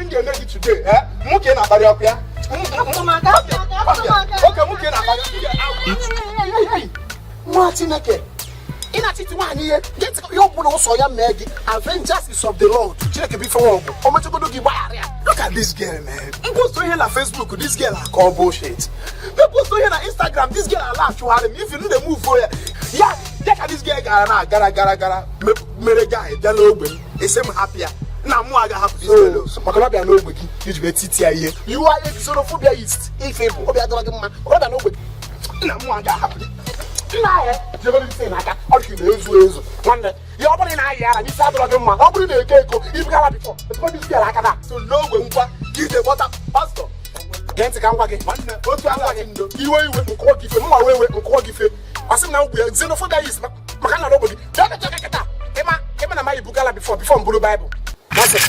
M ga-eme gị today, eh? Nwoke na-akparị ọkụ ya. Oke nwoke na-akparị. Nwa Chineke, ị na-achịtị nwaanyị ihe. Ihe ọ bụla ụsọ ya mee gị, avengers is of the Lord. Chineke bụ ife nwa ọgụ o mechagodo gị, gbaghara ya. Look at this girl, man. M post ihe na Facebook, this girl akọ bullshit. M post ihe na Instagram, this girl ala achụgharị m. If you dey move ya ya ya ka this girl gara na gara gara gara mere guy bịa n'ogbe m, esi m hapụ ya na mụ aga hapụ this girl o. Maka na ọ bịa n'ogbe gị iji wee titi ya ihe, you are a xenophobiaist. Ife bụ obi adọrọ gị mma, ọ bịa n'ogbe gị na mụ aga hapụ gị. Nna ya jebere isi n'aka, ọ dị ka ị na-ezu ezu. Nwanne ya, ọ bụrụ na ị na-ayị ara n'isi, adọrọ gị mma. Ọ bụrụ na eko eko ibugara before ezigbo isi ala aka na so n'ogbe nkwa ka ije kpọta pastọ. Gee ntị ka m gwa gị, nwanne, otu ala gị ndo iwe iwe nkụọ gị ife mma, wee wee nkụọ gị ife. Asị m na ogbe ya xenophobiaist maka na n'ogbe gị bịa kịta kịta. Ịma ịma na ma ibugala before m buru Baịbụl. Nonsense.